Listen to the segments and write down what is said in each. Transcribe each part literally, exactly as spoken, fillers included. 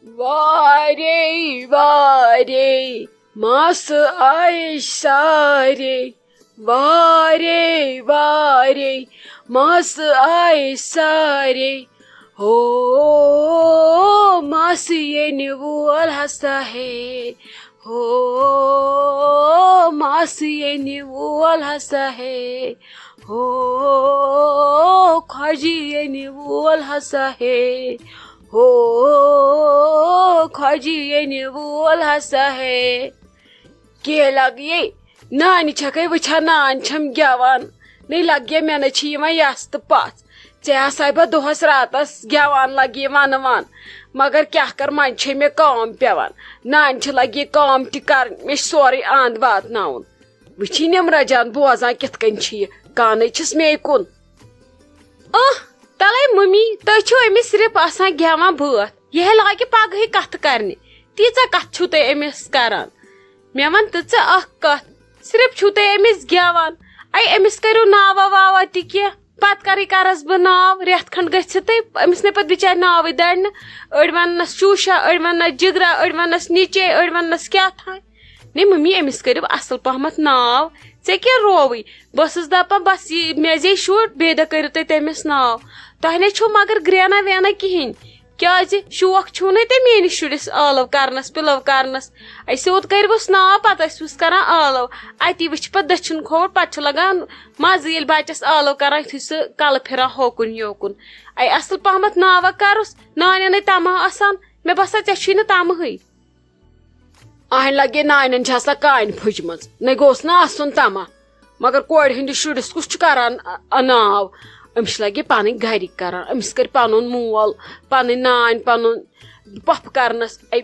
وارے وارے ماسہٕ آیہِ سارے، وارے وارے ماسہٕ آیہِ سارے۔ ہو، ماسہٕ یِنہٕ وول ہسا ہے، ہو، ماسہٕ یِنہٕ وول ہسا ہے، ہو، خۄجہِ یِنہٕ وول ہسا ہے، ہو، خۄجہِ یِنہٕ وول ہسا ہے۔ کیٛاہ لگیے؟ نانہِ چھکھے وٕچھان، نانۍ چھم گٮ۪وان۔ نٔے لگیے مےٚ نہ چھِ یِوان یس تہٕ پژھ۔ ژےٚ آسہٕ ہا بہٕ دۄہس راتس گٮ۪وان لگیے ونہٕ وان، مگر کیٛاہ کر، منٛزٕ چھے مےٚ کٲم پٮ۪وان۔ نانہِ چھِ لگیے کٲم تہِ کرٕنۍ، مےٚ چھُ سورُے اند واتناوُن۔ وٕچھی نمرہ جان بوزان کِتھ کٔنۍ چھِ یہِ، کانٕے چھِس مے کُن۔ اہ، تلے ممی، تُہۍ چھِو أمِس صرف آسان گٮ۪وان بٲتھ۔ یہِ ہے لاگہِ پگہٕے کتھٕ کرنہِ۔ تیٖژاہ کتھٕ چھِو تُہۍ أمِس کران؟ مےٚ وَن تہٕ ژٕ اکھ کتھ، صرف چھِو تُہۍ أمِس گٮ۪وان۔ اے، أمِس کٔرِو ناوا واوا تہِ کینٛہہ، پتہٕ کرٕے کرس بہٕ ناو، رٮ۪تھ کھنڈ گٔژھِتھٕے أمِس نے پتہٕ بِچارِ ناوٕے دڑِ نہٕ۔ أڑۍ وننس شوٗشا، أڑۍ وننس جگرا، أڑۍ وننس نِچے، أڑۍ وننس کیٛاہ تھانۍ۔ نے ممی، أمِس کٔرِو اصل پہمتھ ناو۔ ژےٚ کیٛاہ رووٕے؟ بہٕ ٲسٕس دپان بس یہِ مےٚ زے شُر، بیٚیہِ دۄہ کٔرِو تُہۍ تٔمِس ناو۔ تۄہہِ نے چھُو مگر گرٛینہ وینہ کِہیٖنۍ۔ کیٛازِ؟ شوق چھُو نے تۄہہِ میٛٲنِس شُرِس ٲلو کرنس، پِلو کرنس؟ اَسہِ سیوٚد کٔرِوُس ناو، پتہٕ ٲسِوُس کران ٲلو۔ اتی وٕچھِ پتہٕ دٔچھُن کھووُر، پتہٕ چھُ لگان مزٕ، ییٚلہِ بچس ٲلو کران، یُتھُے سُہ کلہٕ پھِران ہوکُن یوکُن۔ اے اصل پہمتھ ناوا کرُس، نانٮ۪ن نے تمہ آسان۔ مےٚ باسان، ژےٚ چھُے نہٕ تمہٕے۔ اہنۍ لگے نانٮ۪ن چھِ آسان کانہِ پھٔجمٕژ، نَے گوٚژھ نہٕ آسُن تما۔ مگر کورِ ہٕنٛدِس شُرِس کُس چھُ کران، ا، ا، ناو؟ أمِس چھِ لگے پنٕنۍ گرِکۍ کران، أمِس کٔرۍ پنُن مول، پنٕنۍ نانۍ، پنُن پۄپھ کرنس۔ اے،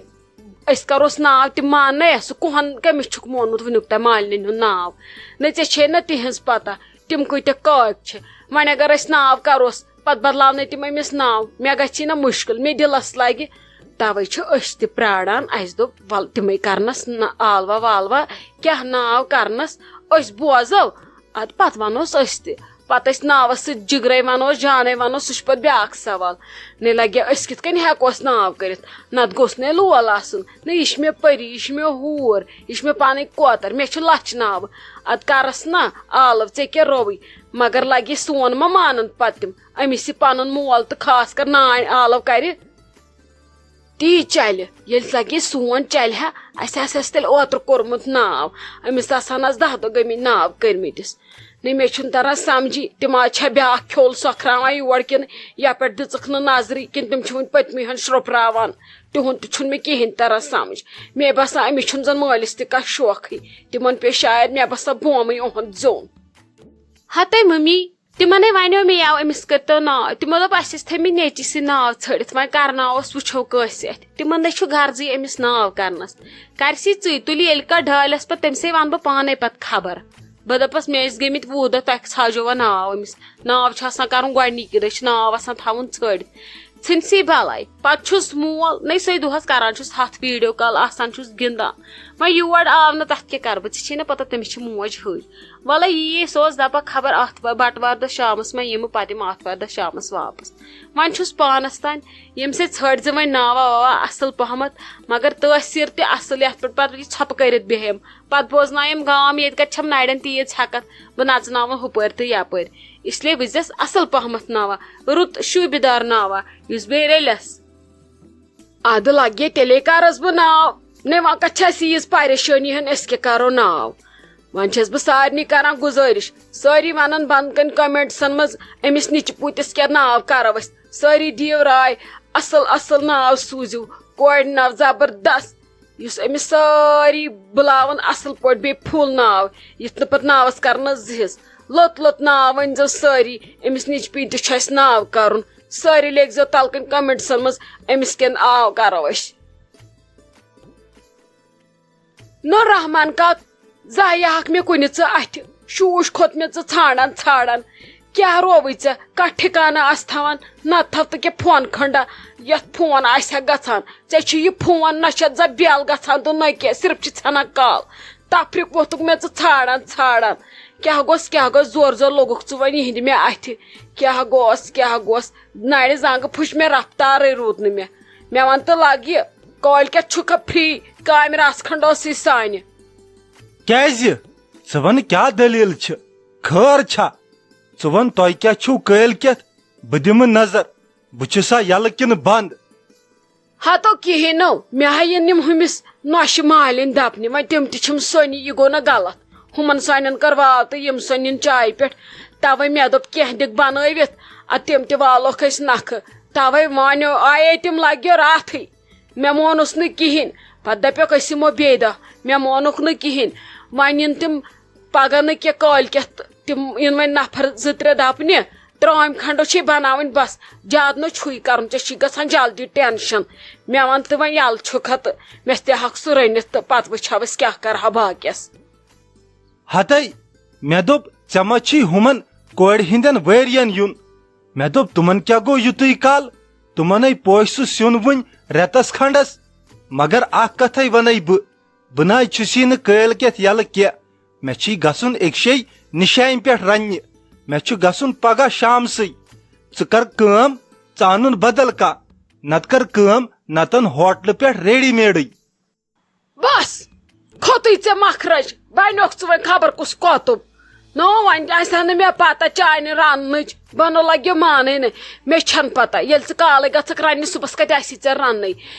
أسۍ کروس ناو، تِم مان نَے، سُہ کُہن کٔمِس چھُکھ مونمُت وٕنیُک تام مالنٮ۪ن ہُنٛد ناو؟ نہ ژےٚ چھے نہ تِہنٛز پتہ، تِم کۭتیاہ کاکۍ چھِ۔ وۄنۍ اگر أسۍ ناو کروس، پتہٕ بدلاونَے تِم أمِس ناو، مےٚ گژھی نہ مُشکِل، مےٚ دِلس لگہِ۔ توے چھِ أسۍ تہِ پراران، اسہِ دوٚپ ول تِمے کرنس نہ آلوا والوا، کیٛاہ ناو کرنس، أسۍ بوزو، ادٕ پتہٕ ونوس أسۍ تہِ۔ پتہٕ أسۍ ناوس سۭتۍ جگرے ونوس، جانے ونوس، سُہ چھُ پتہٕ بیٛاکھ سوال۔ نے لگہِ أسۍ کِتھ کٔنۍ ہٮ۪کوس ناو کٔرِتھ؟ نتہٕ گوٚژھ نے لول آسُن۔ نہ، یہِ چھِ مےٚ پری، یہِ چھِ مےٚ ہوٗر، یہِ چھِ مےٚ پنٕنۍ کوتر، مےٚ چھِ لچھ ناوٕ۔ ادٕ کرس نہ آلو، ژےٚ کیٛاہ رووٕے؟ مگر لگہِ سون ما مانن پتہٕ تِم؟ أمِس یہِ پنُن مول تہٕ خاص کر نانۍ آلو کرِ، تی چلہِ۔ ییٚلہِ لگہِ سون چلہِ ہا، اسہِ آسہِ ہس تیٚلہِ اوترٕ کوٚرمُت ناو، أمِس آسہٕ ہنس دہ دۄہ گٔمٕتۍ ناو کٔرمٕتِس۔ نہ مےٚ چھُنہٕ تران سمجھی، تِم آز چھا بیٛاکھ کھیوٚل سۄکھراوان یور کِنہٕ یپٲرۍ دِژٕکھ نہٕ نظرٕے کِنہٕ تِم چھِ وُنہِ پٔتمہِ ہن شرٛوپراوان۔ تِہُنٛد تہِ چھُنہٕ مےٚ کِہیٖنۍ تران سمجھ۔ مےٚ باسان أمِس چھُنہٕ زن مٲلِس تہِ کانٛہہ شوقٕے۔ تِمن پیٚیہِ شاید مےٚ باسان بومٕے اُہُنٛد زیوٚن۔ ہتے ممی، تِمنے ونیو مےٚ یاو أمِس کٔرتو ناو، تِمو دوٚپ اسہِ ٲسۍ تھٲمٕتۍ نیٚچی سٕنٛدۍ ناو ژھٲڑِتھ، وۄنۍ کرناوس وٕچھو کٲنٛسہِ اتھِ، تِمن نے چھُ غرضٕے أمِس ناو کرنس۔ کرسی ژٕے تُلہِ ییٚلہِ کانٛہہ ڈالٮ۪س پتہٕ تٔمسٕے ونہٕ بہٕ پانے پتہٕ خبر۔ بہٕ دپس مےٚ ٲسۍ گٔمٕتۍ وُہ دۄہ تۄہہِ ژھاوجو وۄنۍ ناو أمِس، ناو چھُ آسان کرُن گۄڈنِکی دۄہ چھُ ناو آسان تھاوُن ژھٲڑِتھ۔ ژھٕنسٕے بلاے۔ پتہٕ چھُس مول نے سُے دۄہس کران چھُس ہتھ video call، آسان چھُس گِنٛدان۔ وۄنۍ یور آو نہٕ، تتھ کیٛاہ کرٕ بہٕ؟ ژےٚ چھے نہ پتہ تٔمِس چھِ موج ہٕج۔ ولے یی، سُہ اوس دپان خبر آتھوار، بٹوارِ دۄہ شامس ما یِمہٕ، پتہٕ یِمہٕ آتھوارِ دۄہ شامس واپس۔ وۄنۍ چھُس پانس تام، ییٚمہِ سۭتۍ ژھٲنٛڈۍ زِ وۄنۍ ناوا واوا اصل پہمتھ، مگر تٲثیر تہِ اصل، یتھ پٮ۪ٹھ پتہٕ یہِ ژھۄپہٕ کٔرِتھ بیٚہم۔ پتہٕ بوزنایم گام، ییٚتہِ کتہِ چھم نرٮ۪ن تیٖژ ہٮ۪کتھ، بہٕ نژناوان ہُپٲرۍ تہٕ یپٲرۍ۔ اس لیے وٕچھزٮ۪س اصل پہمتھ ناوا، رُت شوٗبِدار ناوا، یُس بیٚیہِ رلٮ۪س۔ ادٕ لگے تیٚلے کرس بہٕ ناو۔ نے وۄنۍ کتھ چھِ اَسہِ ییٖژ پریشٲنی ہن، أسۍ کیٛاہ کرو ناو؟ وۄنۍ چھَس بہٕ سارنٕے کران گُزٲرِش، سٲری ونن بۄنہٕ کنہِ commentsن منٛز، أمِس نِچہِ پوٗتِس کیٛاہ ناو کرو أسۍ؟ سٲری دِیِو راے، اصل اصل ناو سوٗزِو، کورِ ناو زبردست۔ یُس أمِس سٲری بُلاوَن اَصٕل پٲٹھۍ، بیٚیہِ full ناو، یُتھ نہٕ پَتہٕ ناوَس کَرنَس زِہِس۔ لوٚت لوٚت ناو ؤنۍزیو سٲری، أمِس نِچ پیٖنتِس چھُ اَسہِ ناو کَرُن۔ سٲری لیکھزیو تَلہٕ کَنۍ commentsن منٛز، أمِس کیٛاہ ناو کَرو أسۍ۔ نوٗر رحمان کاک، زانٛہہ یہِ ہاکھ مےٚ کُنہِ ژٕ اَتھِ، شوٗش کھوٚت مےٚ ژٕ ژھانٛڈان ژھانٛڈان۔ کیٛاہ رووُے ژےٚ؟ کانٛہہ ٹھِکانہٕ آسہِ تھاوان؟ نَتہٕ تھاو تہٕ کیٛاہ فون کھنٛڈا، یَتھ فون آسہِ ہا گژھان۔ ژےٚ چھُ یہِ فون نہ چھَتھ زَن بیل گژھان تہٕ نہ کینٛہہ، صرف چھِ ژھٮ۪نان کال۔ تفریٖق ووٚتھُکھ مےٚ ژٕ ژھانٛڈان ژھانٛڈان۔ کیٛاہ گوٚژھ، کیٛاہ گوٚژھ، زورٕ زورٕ لوٚگُکھ ژٕ وۄنۍ یِہِنٛدِ مےٚ اَتھِ۔ کیٛاہ گوٚژھ، کیٛاہ گوٚژھ؟ نَرِ زنٛگہٕ پھُچ مےٚ، رفتارٕے روٗد نہٕ مےٚ۔ مےٚ وَن تہٕ لَگ یہِ، کٲلۍ کٮ۪تھ چھُکھا فری؟ کامہِ رَژھ کھنٛڈ ٲسٕے سانہِ۔ کیٛازِ؟ ژٕ وَن کیٛاہ دٔلیٖل چھِ؟ خٲر چھا؟ ژٕ وَن تۄہہِ کیٛاہ چھُو کٲلۍ کٮ۪تھ؟ بہٕ دِمہٕ نظر، بہٕ چھُسا یَلہٕ کِنہٕ بنٛد؟ ہتو کِہیٖنۍ نو، مےٚ ہا یِن یِم ہُمِس نۄشہِ مالِنۍ دپنہِ، وۄنۍ تِم تہِ چھِم سۄنہِ، یہِ گوٚو نہ غلط؟ ہُمن سانٮ۪ن کٔر واو تہٕ یِم سۄنہِ نِن چایہِ پٮ۪ٹھ، توے مےٚ دوٚپ کینٛہہ دِکھ بنٲوِتھ، ادٕ تِم تہِ والوکھ أسۍ نکھٕ۔ توے وۄنۍ آیے تِم لگیو راتھٕے، مےٚ مونُس نہٕ کِہیٖنۍ۔ پتہٕ دپیوکھ أسۍ یِمو بیٚیہِ دۄہ، مےٚ مونُکھ نہٕ کِہیٖنۍ۔ وۄنۍ یِن تِم پگاہ نہٕ کینٛہہ، کٲلۍ کٮ۪تھ تہٕ تِم یِن وۄنۍ نفر زٕ ترٛےٚ دپنہِ، ترٛامہِ کھنٛڈو چھے بناوٕنۍ بس، زیادٕ نہٕ چھُے کرُن، ژےٚ چھی گژھان جلدی ٹینشن۔ مےٚ وَن تہٕ وۄنۍ یَلہٕ چھُکھا تہٕ مےٚ تہِ ہٮ۪کھ سُہ رٔنِتھ تہٕ پتہٕ وٕچھو أسۍ کیٛاہ کرہا باقیَس۔ ہتے، مےٚ دوٚپ، ژےٚ ما چھی ہُمن کورِ ہٕنٛدٮ۪ن وٲرۍین یُن؟ مےٚ دوٚپ، تِمن کیٛاہ گوٚو یُتُے کال؟ تِمن ہے پوشہِ سُہ سیُن وُنہِ رٮ۪تس کھنٛڈس۔ مگر اکھ کتھے ونے بہٕ، بہٕ ناے چھُسی نہٕ کٲلۍ کٮ۪تھ یَلہٕ کینٛہہ۔ مےٚ چھی گژھُن أکۍ شے نِشانہِ پٮ۪ٹھ رننہِ۔ مےٚ چھُ گژھُن پگاہ شامسٕے۔ ژٕ کر کٲم، ژٕ اَنُن بدل کانٛہہ۔ نتہٕ کر کٲم، نتہٕ اَن ہوٹلہٕ پٮ۪ٹھ ریڈی میڈٕے۔ بس، کھوٚتُے ژےٚ مخرج، بنیوکھ ژٕ وۄنۍ خبر کُس قۄتُب۔ نو، وۄنۍ آسہِ ہا نہٕ مےٚ پتہ چانہِ رننٕچ، بنو لگیو مانٕے نہٕ۔ مےٚ چھَنہٕ پتہ، ییٚلہِ ژٕ کالے گژھکھ رننہِ، صُبحس کتہِ آسی ژےٚ رننٕے؟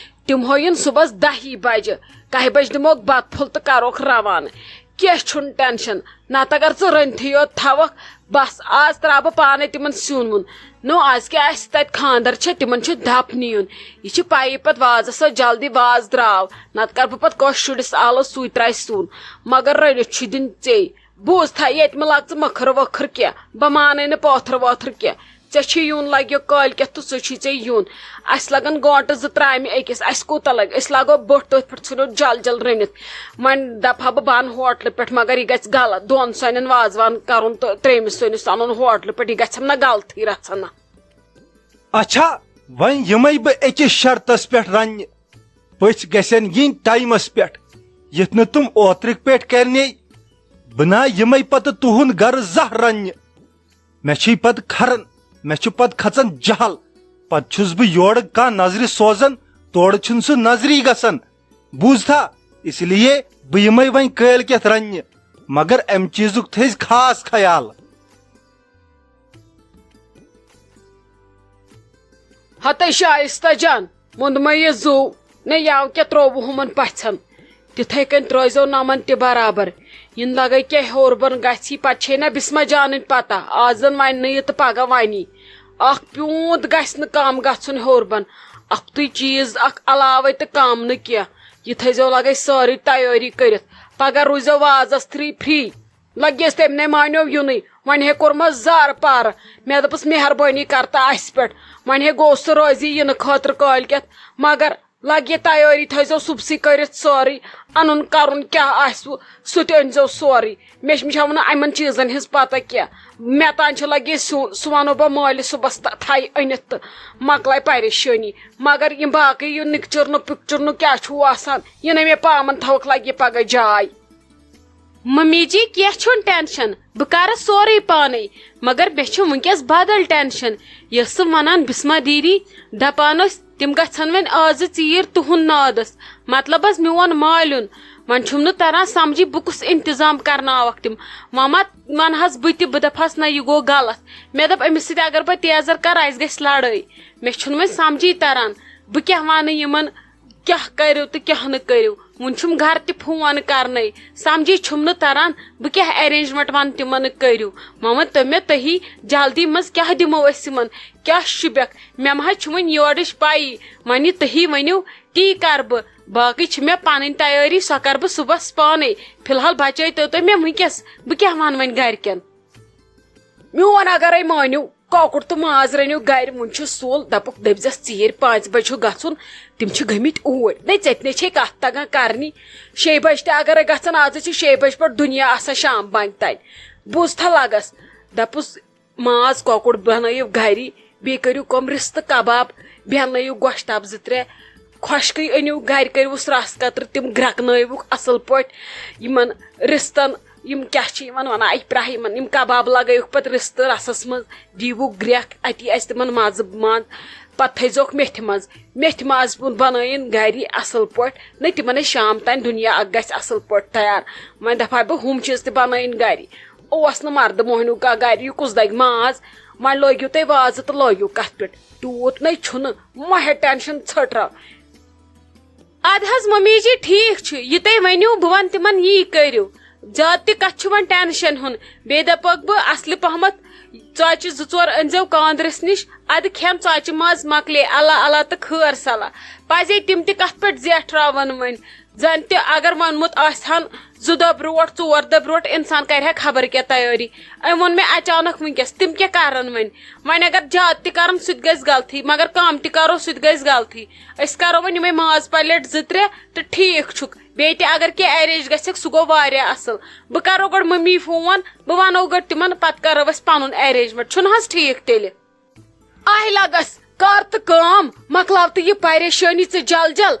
تِم ہٲیِن صُبحس دَہی بجہِ، کاہہِ بجہِ دِموکھ بتہٕ پھوٚل تہٕ کروکھ روانہٕ۔ کینٛہہ چھُنہٕ ٹینشن، نتہٕ اگر ژٕ رٔنتھٕے یوت تھاوکھ، بس آز ترٛاوٕ بہٕ پانے تِمن سیُن ویُن۔ نو، از کیٛاہ آسہِ تتہِ خانٛدر چھےٚ، تِمن چھُ دپ نیُن۔ یہِ چھِ پیی پتہٕ وازس سۭتۍ جلدی واز درٛاو، نتہٕ کرٕ بہٕ پتہٕ کٲنٛسہِ شُرِس آلو، سُے ترٛاوِ سیُن۔ مگر رٔنِتھ چھُ دیُن ژے۔ بوٗز تھا، ییٚتہِ مہٕ لاگ ژٕ مٔکھٕر ؤکھٕر کینٛہہ، بہٕ مانَے نہٕ پٲتھٕر وٲتھٕر کینٛہہ۔ ژےٚ چھی یُن لگیو کٲلۍ کٮ۪تھ تہٕ ژٕ چھی ژےٚ یُن۔ اَسہِ لگن گٲنٛٹہٕ زٕ ترٛامہِ أکِس، اَسہِ کوٗتاہ لگہِ؟ أسۍ لاگو بٔٹھ تٔتھۍ پٮ۪ٹھ، ژھٕنو جل جل رٔنِتھ۔ وۄنۍ دپہٕ ہا بہٕ، بہٕ اَنہٕ ہوٹلہٕ پٮ۪ٹھ، مگر یہِ گژھِ غلط۔ دۄن سانٮ۪ن وازوان کرُن تہٕ ترٛیٚیمِس سٲنِس اَنُن ہوٹلہٕ پٮ۪ٹھ، یہِ گژھٮ۪م نہ غلطٕے رژھا نہ۔ اچھا، وۄنۍ یِمے بہٕ أکِس شرطس پٮ۪ٹھ رننہِ۔ پٔژھۍ گژھن یِنۍ ٹایمس پٮ۪ٹھ، یِتھ نہٕ تِم اوترٕکۍ پٲٹھۍ کرنے۔ بہٕ نا یِمے پتہٕ تُہُنٛد گرٕ زانٛہہ رننہِ۔ مےٚ چھے پتہٕ کھران، مےٚ چھُ پتہٕ کھژان جہل۔ پتہٕ چھُس بہٕ یورٕ کانٛہہ نظرِ سوزان، تورٕ چھُنہٕ سُہ نظری گژھان۔ بوٗزتھا؟ اس لیے بہٕ یِمے وۄنۍ کٲلۍ کٮ۪تھ رننہِ، مگر امہِ چیٖزُک تھٲیزِ خاص خیال۔ ہتے شائستہ جان، مُنٛدمے یہِ زُو، نے یاو کیٛاہ ترٛووُ ہُمن پژھن؟ تِتھے کٔنۍ ترٛٲوزیو نمن تہِ برابر۔ یِنہٕ لگے کیٛاہ ہیوٚر بۄن گژھی، پتہٕ چھے نہ بسمہ جانٕنۍ پتہ، آز زن ونہِ نہٕ یہِ تہٕ پگاہ ونی۔ اکھ پیوٗنت گژھِ نہٕ کم گژھُن ہیوٚر بۄن۔ اکھتُے چیٖز اکھ علاوے تہٕ کم نہٕ کینٛہہ۔ یہِ تھٲیزیو لگے سٲرٕے تیٲری کٔرِتھ۔ پگاہ روٗززیو وازس تھری فری۔ لگیس تٔمۍ نے مانیو یُنٕے، وۄنۍ ہے کوٚرمس زارٕ پارٕ۔ مےٚ دوٚپُس، مہربٲنی کر تہٕ اسہِ پٮ۪ٹھ۔ وۄنۍ ہے گوٚو سُہ رٲضی یِنہٕ خٲطرٕ کٲلۍ کٮ۪تھ، مگر لگہِ تیٲری، تھٲیزیو صُبسٕے کٔرِتھ سٲرٕے۔ انُن کرُن کیٛاہ آسِوٕ، سُہ تہِ أنۍزیو سورُے۔ مےٚ چھِ، مےٚ چھےٚ نہٕ یِمن چیٖزن ہٕنٛز پتہ کینٛہہ۔ مےٚ تام چھِ لگے سیُن، سُہ ونو بہٕ مٲلِس صُبحس تہ-، تھایہِ أنِتھ تہٕ مۄکلاے پریشٲنی۔ مگر یِم باقٕے یہِ نِکچُرنہٕ پِکچُرنہٕ کیٛاہ چھُو آسان، یہِ نَے مےٚ پامن تھاوکھ لگہِ پگاہ جاے۔ ممی جی، کینٛہہ چھُنہٕ ٹینشن، بہٕ کرٕ سورُے پانے، مگر مےٚ چھُ وٕنکیٚس بدل ٹینشن۔ یۄس سُہ ونان بسمہ دیدی، دپان ٲسۍ تِم گژھن وۄنۍ آزٕ ژیٖرۍ تُہُنٛد نادس، مطلب حظ میون مالیُن۔ وۄنۍ چھُم نہٕ تران سمجھی بہٕ کُس انتظام کرناوکھ تِم۔ وۄنۍ ما ونہٕ حظ بہٕ تہِ، بہٕ دپہٕ ہس نہ یہِ گوٚو غلط۔ مےٚ دوٚپ أمِس سۭتۍ اگر بہٕ تیزر کرٕ اسہِ گژھِ لڑٲے۔ مےٚ چھُنہٕ وۄنۍ سمجھی تران بہٕ کیٛاہ ونہٕ یِمن۔ کیٛاہ کٔرِو تہٕ کیٛاہ نہٕ کٔرِو۔ وُنہِ چھُم گرٕ تہِ فون کرنَے۔ سمجھی چھُم نہٕ تران بہٕ کیٛاہ arrangement وَنہٕ تِمن کٔرِو۔ وۄنۍ ؤنۍ تو مےٚ تُہی جلدی منٛز کیٛاہ دِمو أسۍ یِمن؟ کیٛاہ شوٗبٮ۪کھ؟ مےٚ ما حظ چھُ وۄنۍ یورٕچ پَیی۔ وۄنۍ یہِ تُہی ؤنِو تی کرٕ بہٕ۔ باقٕے چھِ مےٚ پنٕنۍ تیٲری، سۄ کرٕ بہٕ صُبحس پانے۔ فی الحال بچٲے تو تُہۍ مےٚ وٕنکیٚس۔ بہٕ کیٛاہ وَنہٕ وۄنۍ گرِکٮ۪ن؟ میون اگرے مٲنِو، کۄکُر تہٕ ماز رٔنِو گرِ، وُنہِ چھُ سُل، دپُکھ دٔپزٮ۪س ژیٖرۍ پانٛژِ بجہِ چھُ گژھُن، تِم چھِ گٔمٕتۍ اوٗرۍ۔ نے ژےٚ تہِ نے چھے کتھ تگان کرنی۔ شیٚیہِ بجہِ تہِ اگرے گژھن، آز چھِ شیٚیہِ بجہِ پٮ۪ٹھ دُنیا آسان شام بانہِ تانۍ۔ بوٗزتھا لگس، دپُس ماز کۄکُر بنٲیِو گری، بیٚیہِ کٔرِو کٲم رِستہٕ کباب، بیٚیہِ اننٲیِو گۄشتاب زٕ ترٛےٚ، خۄشکٕے أنِو گرِ، کٔرِوُس رس قطرٕ، تِم گرٛٮ۪کنٲیوُکھ اصل پٲٹھۍ یِمن رِستن۔ یِم کیٛاہ چھِ یِمن ونان، اکہِ پرٛاہ یِمن یِم کباب لگٲیوُکھ پتہٕ رِستہٕ رسس منٛز، دیٖوُکھ گرٛٮ۪کھ، اتی آسہِ تِمن مزٕ مان۔ پتہٕ تھٲیزیوکھ میتھِ منٛز۔ میتھِ ماز بنٲیِن گرِ اصل پٲٹھۍ، نہ تِمن ہے شام تام دُنیا اکھ گژھِ اصل پٲٹھۍ تیار۔ وۄنۍ دپہٕ ہا بہٕ، ہُم چیٖز تہِ بنٲیِن گرِ۔ اوس نہٕ مردٕ موہنیو کانٛہہ گرِ، یہِ کُس دگہِ ماز؟ وۄنۍ لٲگِو تُہۍ وازٕ تہٕ لٲگِو کتھ پٮ۪ٹھ، تیوٗت نَے چھُنہٕ، مہ ہے ٹینشن ژھٔٹراو۔ ادٕ حظ ممی جی، ٹھیٖک چھُ، یہِ تُہۍ ؤنِو، بہٕ وَنہٕ تِمن، یی کٔرِو۔ زیادٕ تہِ کَتھ چھُ وۄنۍ ٹینشن ہُن۔ بیٚیہِ دَپَکھ بہٕ اَصلہِ پَہمَتھ، ژۄچہِ زٕ ژور أنۍزیو کاندرِس نِش، اَدٕ کھٮ۪ن ژۄچہِ ماز مۄکلے، اللہ اللہ تہٕ خٲر صلاح۔ پَزے تِم تہِ کَتھ پٮ۪ٹھ زیٹھراوَن وۄنۍ۔ زَن تہِ اگر ووٚنمُت آسہِ ہَن زٕ دۄہ برونٛٹھ، ژور دۄہ برونٛٹھ، اِنسان کَرِ ہا خبر کیٛاہ تیٲری۔ أمۍ ووٚن مےٚ اچانک وٕنکیٚس، تِم کیٛاہ کَرَن وۄنۍ؟ وۄنۍ اگر زیادٕ تہِ کَرَن، سُہ تہِ گژھِ غلطی، مگر کَم تہِ کَرو، سُہ تہِ گژھِ غلطی۔ أسۍ کَرو وۄنۍ یِمَے ماز پلیٹ زٕ ترٛےٚ تہٕ ٹھیٖک چھُکھ۔ بیٚیہِ تہِ اگر کینٛہہ ارینج گژھٮ۪کھ، سُہ گوٚو واریاہ اَصٕل۔ بہٕ کَرو گۄڈٕ مٔمی فون، بہٕ وَنو گۄڈٕ تِمَن، پَتہٕ کَرو أسۍ پَنُن ارینجمنٹ۔ چھُنہٕ حظ ٹھیٖک تیٚلہِ؟ آے لَگَس، کَر تہٕ کٲم، مۄکلاو تہٕ یہِ پریشٲنی ژٕ جل جل۔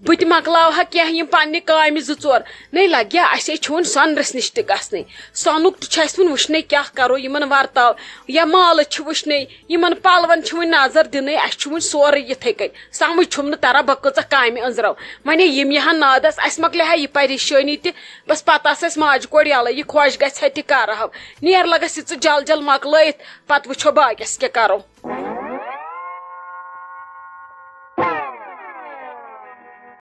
بہٕ تہِ مۄکلاوٕ ہا کینٛہہ یِم پننہِ کامہِ زٕ ژور۔ نَے لَگہِ ہا، اَسے چھُ وۄنۍ سۄنرَس نِش تہِ گژھنٕے۔ سۄنُک تہِ چھُ اَسہِ وۄنۍ وٕچھنَے کیٛاہ کَرو، یِمَن وَرتاو یا مالہٕ چھِ وٕچھنَے، یِمَن پَلوَن چھِ وٕنہِ نظر دِنَے، اَسہِ چھُ وٕنہِ سورُے یِتھَے کٔنۍ۔ سَمٕجھ چھُم نہٕ تَران بہٕ کۭژاہ کامہِ أنٛزراو۔ وۄنۍ یِم یِہَن نادَس، اَسہِ مۄکلہِ ہا یہِ پریشٲنی تہِ۔ بَس پَتہٕ آسہٕ اَسہِ ماجہِ کورِ یَلَے، یہِ خۄش گژھِ ہا تہِ کَرہو۔ نیر لَگَس یہِ ژٕ جل جل مۄکلٲیِتھ، پَتہٕ وٕچھو باقیَس کیٛاہ کَرو۔